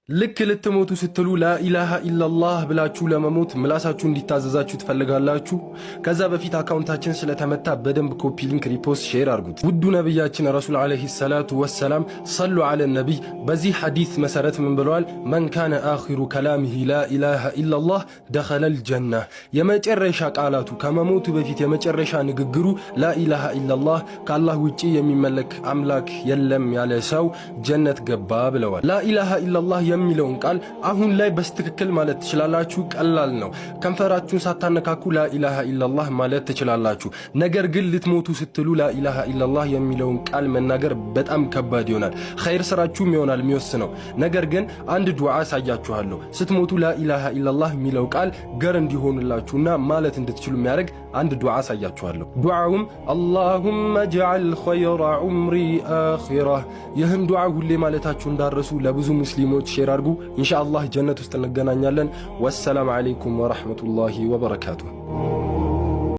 ልክ ልትሞቱ ስትሉ ላኢላሃ ኢላላህ ብላችሁ ለመሞት ምላሳችሁ እንዲታዘዛችሁ ትፈልጋላችሁ። ከዛ በፊት አካውንታችን ስለተመታ በደንብ copy link፣ repost፣ share አድርጉት። ውዱ ነቢያችን ረሱል ዓለይሂ ሰላቱ ወሰላም፣ ሰሉ ዐለ ነቢይ፣ በዚህ ሐዲስ መሰረት ምን ብለዋል? መን ካነ አኺሩ ከላሚሂ ላኢላሃ ኢላላህ ደኸለል ጀና። የመጨረሻ ቃላቱ፣ ከመሞቱ በፊት የመጨረሻ ንግግሩ ላኢላሃ ኢላላህ፣ ከአላህ ውጪ የሚመለክ አምላክ የለም ያለ ሰው ጀነት ገባ ብለዋል። ላኢላሃ ኢላላህ የሚለውን ቃል አሁን ላይ በትክክል ማለት ትችላላችሁ። ቀላል ነው። ከንፈራችሁን ሳታነካኩ ላኢላሃ ኢላላህ ማለት ትችላላችሁ። ነገር ግን ልትሞቱ ስትሉ ላኢላሃ ኢላላህ የሚለውን ቃል መናገር በጣም ከባድ ይሆናል። ኸይር ስራችሁም ይሆናል የሚወስነው። ነገር ግን አንድ ዱዓ አሳያችኋለሁ። ስትሞቱ ላኢላሃ ኢላላህ የሚለው ቃል ገር እንዲሆንላችሁና ማለት እንድትችሉ የሚያደርግ አንድ ዱዓ አሳያችኋለሁ። ዱዓውም አላሁመ ጅዐል ኸይረ ዑምሪ አኺረህ። ይህን ዱዓ ሁሌ ማለታችሁ እንዳትረሱ፣ ለብዙ ሙስሊሞች share አድርጉ። ኢንሻአላህ ጀነት ውስጥ እንገናኛለን። ወሰላም ዓለይኩም ወረሕመቱላሂ ወበረካቱሁ።